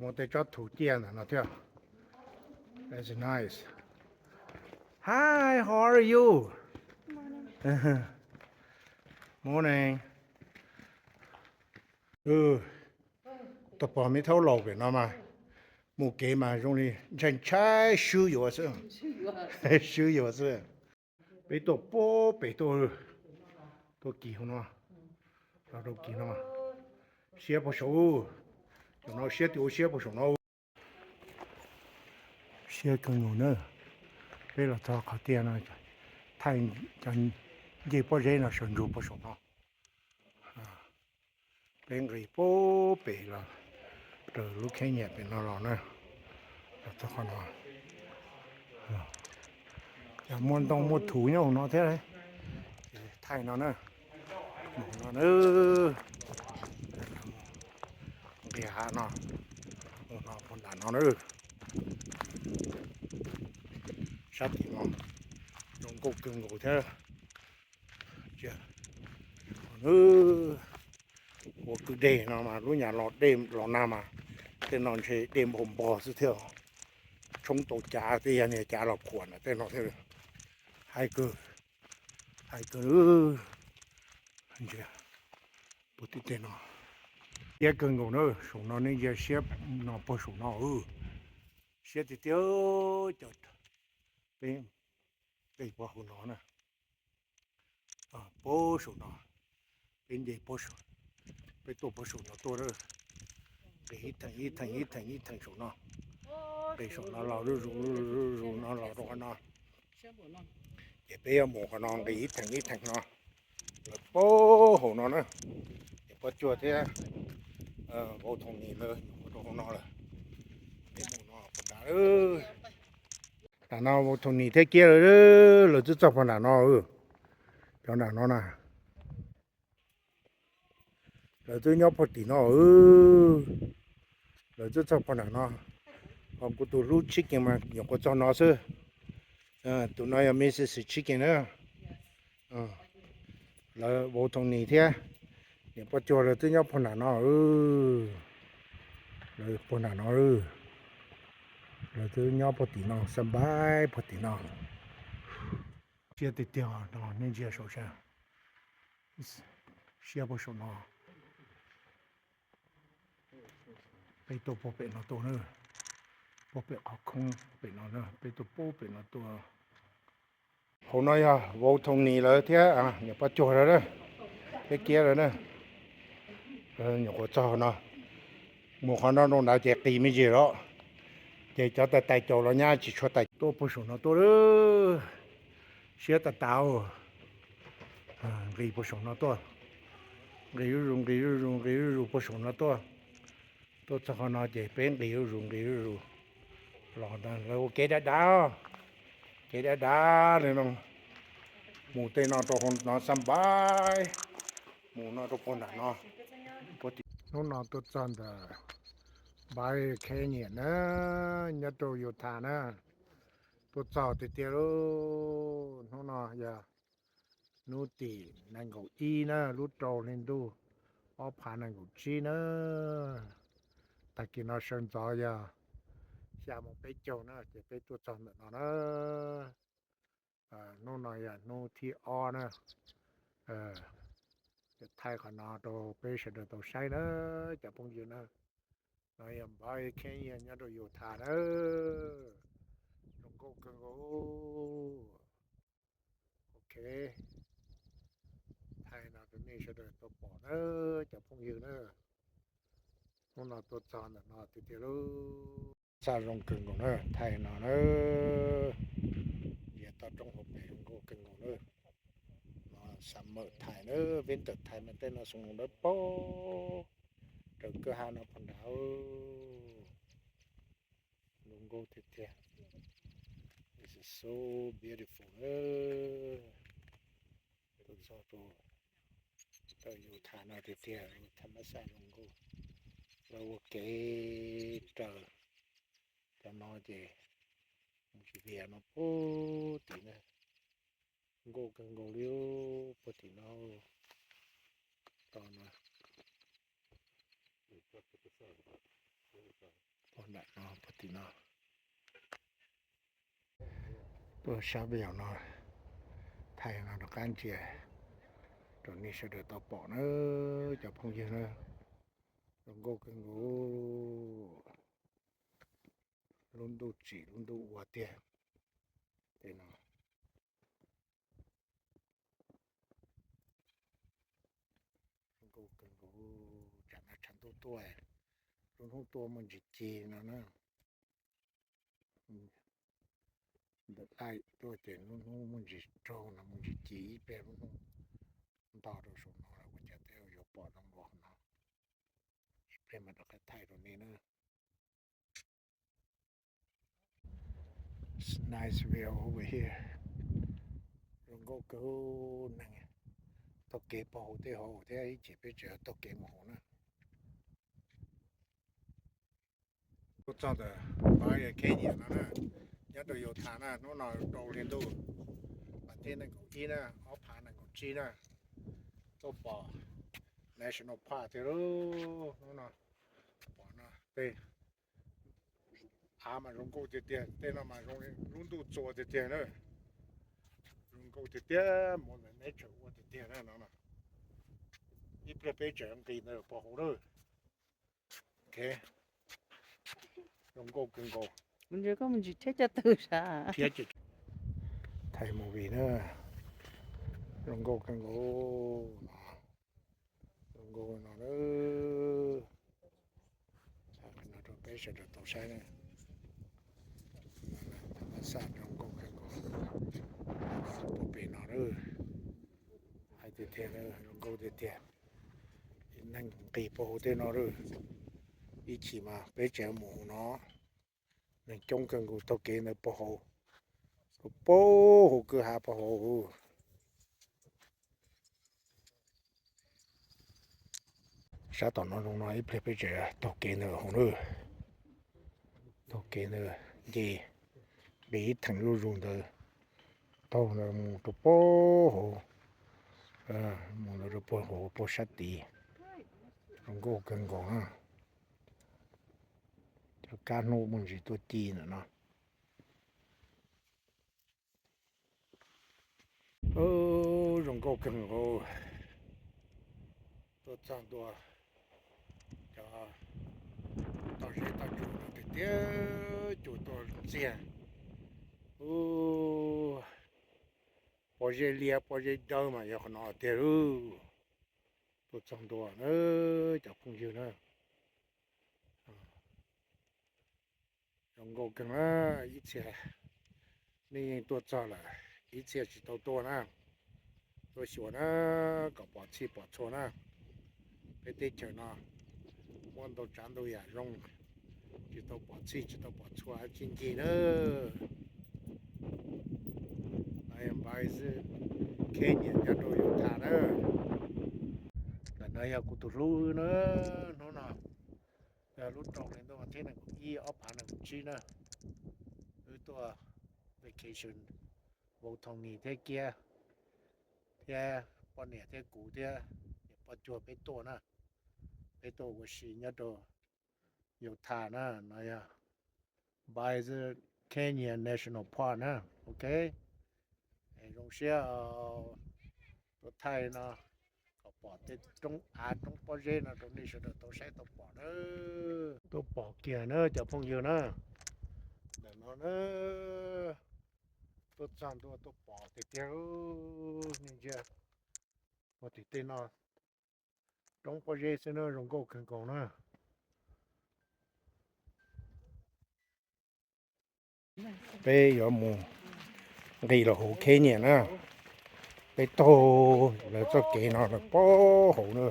ມົວແຕ່ຈອດຖູຈຽນນະເນາະເທື່ອ. That's nice. Hi, how are you? Morning. ເອີ ຕະປອມມີເທົ່າເຫຼົ່າເປັນເນາະມາ ໝູ່ເກມາຊ່ວງນີ້ ໃຊ້ໃຊ້ຊື່ຢູ່ວ່າເຊິ່ງ ຊື່ຢູ່ວ່າເຊິ່ງ ເປໂຕໂປເປໂຕ ໂຕກີເຮົາເນາະ ເຮົາໂຕກີເນາະ ເຊຍປະໂຊ ເນາະ ເຊຍຕິໂອ ເຊຍປະໂຊເນາະ ເຊຍກະໂງເນີ ເປລະທອກເຂົາເຕຍເນາະ ໄທຈັນເຢປະເຣເນາະ ເຊີນຢູ່ປະໂຊເນາະ ອາ ເປັນຣີໂປເປລະ ເຕີລູກແຄ່ແຍກເປັນນອລອນະ ແລ້ວເຈົ້າຂອງນອນ ຢ່າມ່ວນຕ້ອງມົດຖູເນາະ ເນາະແທ້ ໄທນອນນະ ນອນເອີ ເປຫານອນ ນອນຄົນດານອນເອີ ຊັດອີກນອນ ລົງກົກກຶງໂກແທ້ ເຈົ້າ ເອີ ໂອ ຄືເດເນາະ ມາລຸຍາຫຼອດເດມຫຼອດນາມາ ແຕ່ນອນເຊເດມຫົມບໍ່ຊື່ເທື່ອ ຊົງໂຕຈາເຕຍເນຍ ຈາຫຼອບຂວນນະ ແຕ່ນອນເທື່ອ ໄຮເກີ ໄຮເກີ ເຈົ້າ ປົດຕິເຕເນາະ ເຊຍເກີງໂກເນີ ສົງນອນນີ້ເຊຍ ນອນປະສົງນອນ ເອີ ເຊຍຕິເຕ ເຈົ້າ ເປັນ ເປັນປະສົງນອນນະ ອາ ໂປະໂສນອ ເປັນເດໂປະໂສ ເປັນໂຕໂປະໂສນອໂຕເດີ ເປອີທັງ ອີທັງ ອີທັງ ອີທັງໂສນອ ເປໂສນອລາວດູດູດູນອລາວໂຕນອ ເຈເປຍໂມຂະນອງ ເປອີທັງ ອີທັງນອ ໂປະໂຫນອນເດີ ເຈປະຈົວເທ ເອີ ໂອໂທງນີ້ເລີຍ ໂອໂທງນອເລີຍ ເປັນໂມນອປະດາເດີ. ນານອ ໂອໂທງນີ້ເທກຽເລີຍເດີ ເລີຍຈຸດຈອກພອນານອເອີ ຈອນານອນາ ເລີຍຈຸດຍອບພໍຕີນອເອີ ເລີຍຈຸດຈອກພອນານອ ອອມກຸຕູລູຊິກຍັງມາ ຍອກກໍຈອນອເຊີ ເອີ ຕູນ້ອຍອາມີຊິຊິຊິກເນາະ ເອີ ລາວໂວໂທງນີ້ເທຍ ເນຍ ປະຈົວລາວຕື້ຍອບໂພນາເນາະ ເອີ ລາວໂພນາເນາະ ເອີ ລາວຕື້ຍອບໂພຕີເນາະ ສະບາຍໂພຕີເນາະ ເຊຍຕິດຕຽວເນາະ ນີ້ເຊຍໂຊຊາ ເຊຍໂພໂຊເນາະ ເປໂຕໂປເປເນາະໂຕເນີ ໂປເປອອກຄົງເປເນາະເນີ ເປໂຕໂປເປເນາະໂຕ ໂພນ້ອຍອະ ໂວໂທງນີ້ເລີຍເທຍ ອາ ຍອກປະຈົວລາວເດີ ເທກຽລາວເດີ ເອີ ຍອກກໍຈອນອ ໝູ່ຂອງນ້ອງດວງດາວເຈຕີມີເຈເລາະ ເຈຈອດຕາໄຕໂຈລະຍາຊິຊົວໄຕໂຕໂປໂຊເນາະໂຕເດີ ເຊຍຕາຕາວ ອາ ກຣີໂປໂຊເນາະໂຕ ກຣີລຸງ ກຣີລຸງ ກຣີລຸງໂປໂຊເນາະໂຕ ໂຕຊະຄອນອເຈເປັນກຣີລຸງ ກຣີລຸງ ລອນນັ້ນ ໂອເຄດາດາ ເຄດາດາເລີຍນ້ອງ ໝູ່ເຕນອນໂຕຄົນນອນສຳບາຍ ໝູ່ນອນໂຕຄົນນະເນາະ ໂຕນອນໂຕຈອນດາ ບາຍແຄນຍອນນະ ຍາໂຕໂຍທານະ ໂຕຈອນຕິເຕໂລ ໂຕນອນຍາ ນູຕີ ນັງໂກອີນະ ລູໂຕລິນດູ ອອພານັງໂກຈີນະ ຕາກິນອເຊີນຈອຍາ ຊາມອງເປໂຈນະ ເຈເປໂຕຈອນນະນະ ອາ ໂນນອຍາ ໂນທີອໍນະ ເອີ ຈະໄທຂອນອໂຕເປເຊເດີໂຕໄຊນະ ຈະພົງຢືນນະ ນອຍາບາຍແຄນຍອນຍາໂຕໂຍທານະ ລົງໂກເກີງໂກ ໂອເຄ ໄທນະໂຕນີ້ຊະເດີໂຕປອນເອີ ຈະພົງຢືນເອີ ໂນນອໂຕຈອນນະນອຕິເຕໂລ ຊາລົງເກີງໂກເນີ ໄທນອນເອີ ເຢຍຕາຕົງຫົວແປງໂກເກີງໂກເນີ ນອນຊັມເມີໄທເນີ ວິນເຕີໄທແມ່ນແຕ່ນອນສົງເດີໂປ ເດີເກີຫານອພັນດາວ ລົງໂກເທເທ This is so beautiful ເອີ ຕົນຊອໂຕ ເຈົ້າຢູ່ຖານອາຕິເທຍ ທຳມະຊາດລົງໂກ ລາວເກເຕີ ຕະນອເຈ ມັນຊິເວຍເນາະ ໂອ ຕີນະ ໂກກັງໂກລິວ ໂປຕີນອ ຕອນນະ. Tua sa bèo no, thai no dok kan chia. Tua ni sa doi to po na, chao phong yeu na. Rong go keng go. Lun du chi, lun du ua tia. Te no. Rong go keng go, cha na chan tu tua. Lun hu tua mun chi chi no na. Hm. Dok lai tua te lun hu mun chi cho na mun chi chi pe lun hu. Nto do so no la wa cha te yo po nong lo no. Pe ma dok thai tua ni na. It's nice view over here. Rong go keng go nang. To ke po ho te ho te ai che pe che to ke mo ho na. Tua chao te Bryant Canyon no na. Nyo to yo tha na, no no to lien du. Pa te nang ko i na, o pa nang ko chi na. To po National Park te lo, no no. Po na. Te. A ma rong go tia tia, te no ma rong lun du cho tia tia na. Rong go tia tia, mo na nature ua tia tia na no no. I ple pe che ang ki na po ho lo. Okay. Rong go keng go. Mun je ko mun ji che cha tu sa. Thai movie na. Rong go keng go. Rong go no na. Sa ka no to pe sa to to sa na. Thai ma sa rong go keng go. Po pe no na. Hai tia tia na, rong go tia tia. Nang ki po ho te no ru. I chi ma pe che mo no. Nang chong keng go to ke na po ho. Po ho ke ha po ho. Sa to no no i ple pe che to ke na ho ru. To ke na je. Be thang ru ru de. To na mu to po ho. Hm, mu to po ho po sa ti. Rong go keng go ha. Cha ka no mun chi tua chi na no. O, rong go keng go. Tua chao tua. Cha. To se to chu tia tia, chu to sia. O. Po je lia, po je dau ma yo no tia ru. Tua chao tua na, chao phong yeu na. Rong go keng na, i chia. Ni tua chao la, i chia chi to tua na. Tua sua na, ko po chi po cho na. Pe te che no. Muan to chan to ya rong. Chi to po chi, chi to po cho a chin ji na. Ai am bai zi Kenya nya to yo ta na. Ka na ya ku tu lu na, no na. Ya lu to ni to te na i o pa na chi na. U to vacation. Vo tong ni te kia. Te po ne te ku te. Po cho pe to na. Pe to wo shi nya to. Yo ta na, na ya. By the Kenya National Park na, okay? Ai, rong sia, to thai na, to po te, tong a, tong po je na, tong ni sa to, to sai to po na. To po kia na, chao phong yeu na. Da no na. To chao to, to po te te, ni je. Po te te na. Tong po je se na, rong go keng go na. Pe yo mu. Ngi lo ho Kenya na. Pe to, lo to ke no, po ho na.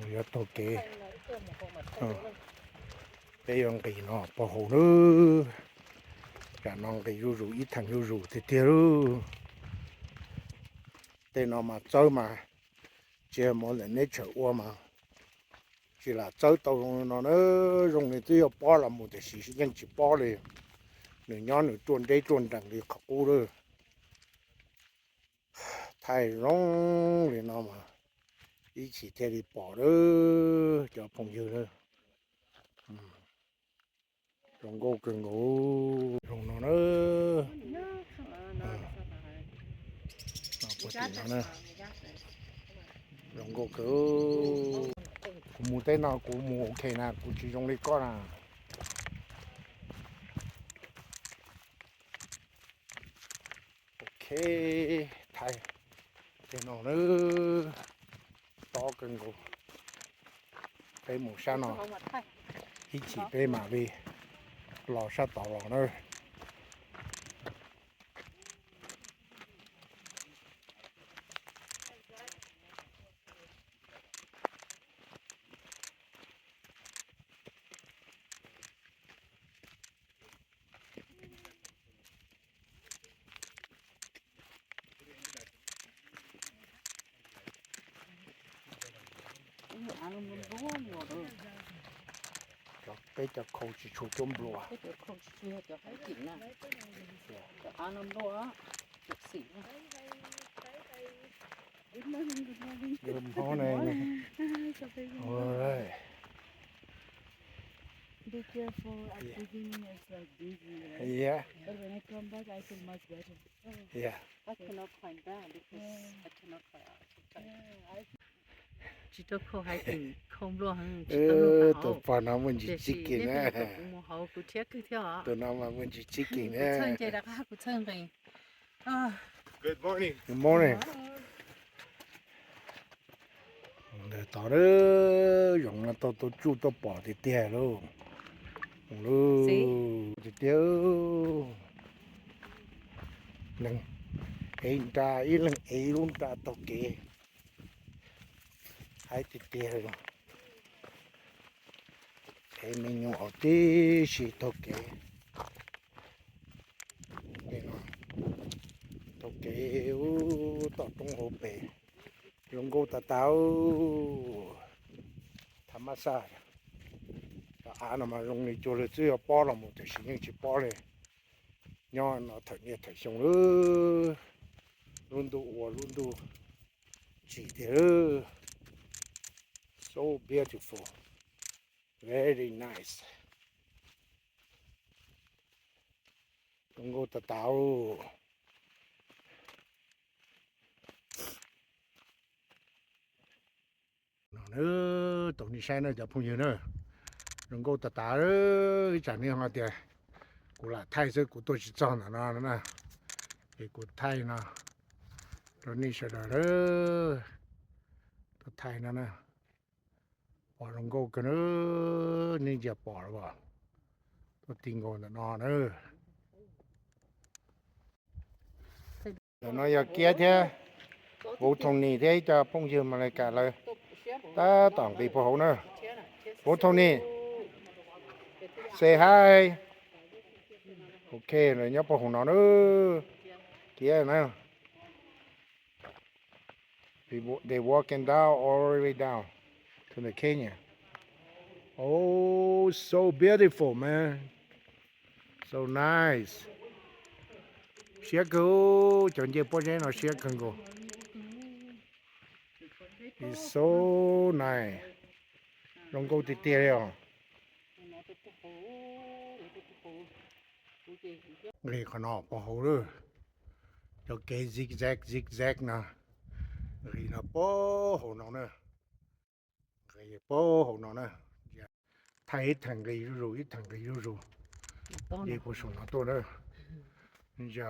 Yo to ke. Pe yo ngi no, po ho na. Cha no ngi yu yu, i thang yu yu, te te ru. Te no ma chao ma. Chia mo le nature ua ma. Chi la chao to rong no na, rong ni ti yo po la mu te si yang chi po le. Ni nyo ni tuan de tuan dang li ka ku le. Thai rong le no ma. I chi te li po le, chao phong yeu le. Rong gô kơ ngô. Rong nó nơ. Nó có tí nó nơ. Rong gô kơ. Kŭ mù té nó, kŭ mù ok nà, kŭ či rong lì có nà. Ok, thai. Té nó nơ. Tó kơ ngô. Pê mù sa nó. Hít chỉ pê mả vì. Lò sa tó lò nơ. Chó pê chó khâu chỉ chua chôm blua. Pê chó khâu chỉ chua chó hai chỉnh nè. Chó ăn lắm blua á. Chụp xỉ nè. Good morning, good morning. Good morning. All right. Be careful, at the beginning it's like dizzy, right? Yeah. But when I come back, I feel much better. Yeah. I cannot climb down because I cannot climb out. Yeah, I ເອີ ໂຕປານອນມັນຊິຈິກກິນນະ ໂຕນອນມັນຊິຈິກກິນນະ. Good morning. Good morning. ເດີຕໍ່ເດີ ຢອງນະໂຕໂຕຈູໂຕປອເຕຍໂລ ໂລເຕຍ ໜຶ່ງ ເອນຕາ ອີ່ເລິງເອລຸນຕາໂຕເກ ໄອເຕຍໂລ ເອເມນູເອລ ເຕຊິໂຕເກ ເນາະ ໂຕເກ ໂອ້ ຕອດຕົງໂຮເປ ລົງໂກຕາຕາວ ທຳມະຊາດ ອານອກມາລົງນີ້ໂຈເລີຍ ຊື້ປອລະໝົດ ແຕ່ຊິຍັງຊິປອເລີຍ ຍ້ອນເອົາເຖິງເນຍເຖິງຊົງເລີຍ ລຸນດູອັວ ລຸນດູຈີເດີ so beautiful, very nice. ລົງໂກຕາຕາວ ເນາະ ເດີ ຕົງນີ້ໃຊ້ເນາະ ຈາກພວກຍືນເດີ ລົງໂກຕາຕາເດີ ຈາກນີ້ເຮົາເຕຍ ກູລະໄທເຊີ ກູຕົວຊິຈອງນະເນາະ ເອີ ກູໄທເນາະ ຕົວນີ້ໃຊ້ເດີ ຕົວໄທນະນະ. ປອດລົງໂກກະເນີ ນີ້ຈະປອດລະບໍ່ ຕົວຕິງໂກນະນອນເອີ ດຽວນ້ອຍຢາກເກຍແທ້ ໂບທົງນີ້ແທ້ ຈະພົງເຢີມາລາຍການເລີຍ ຕາຕ່ອງຕີພວກເຮົາເນີ ໂບທົງນີ້ say hi. ໂອເຄ ເລີຍຍອບພວກເຮົານອນເອີ ເກຍນະ. They wa-, they walking down all the way down to the canyon. Oh, so beautiful, man. So nice. Siak ko, chon je po je no siak ko. It's so nice. Long ko ti ti le. ເລີຍຂະໜອກປະໂຫເດີ ເຈົ້າເກຊິກແຊັກ ຊິກແຊັກນະ ເລີຍນະປະໂຫນ້ອງເດີ ເລີຍປະໂຫນ້ອງເດີ ໄທທັງເລີຍ ອີທັງເລີຍ ເຢປະໂຫນ້ອງໂຕເດີ ຈະ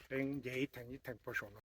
ເປັນເຢທັງ ອີທັງປະໂຫນ້ອງ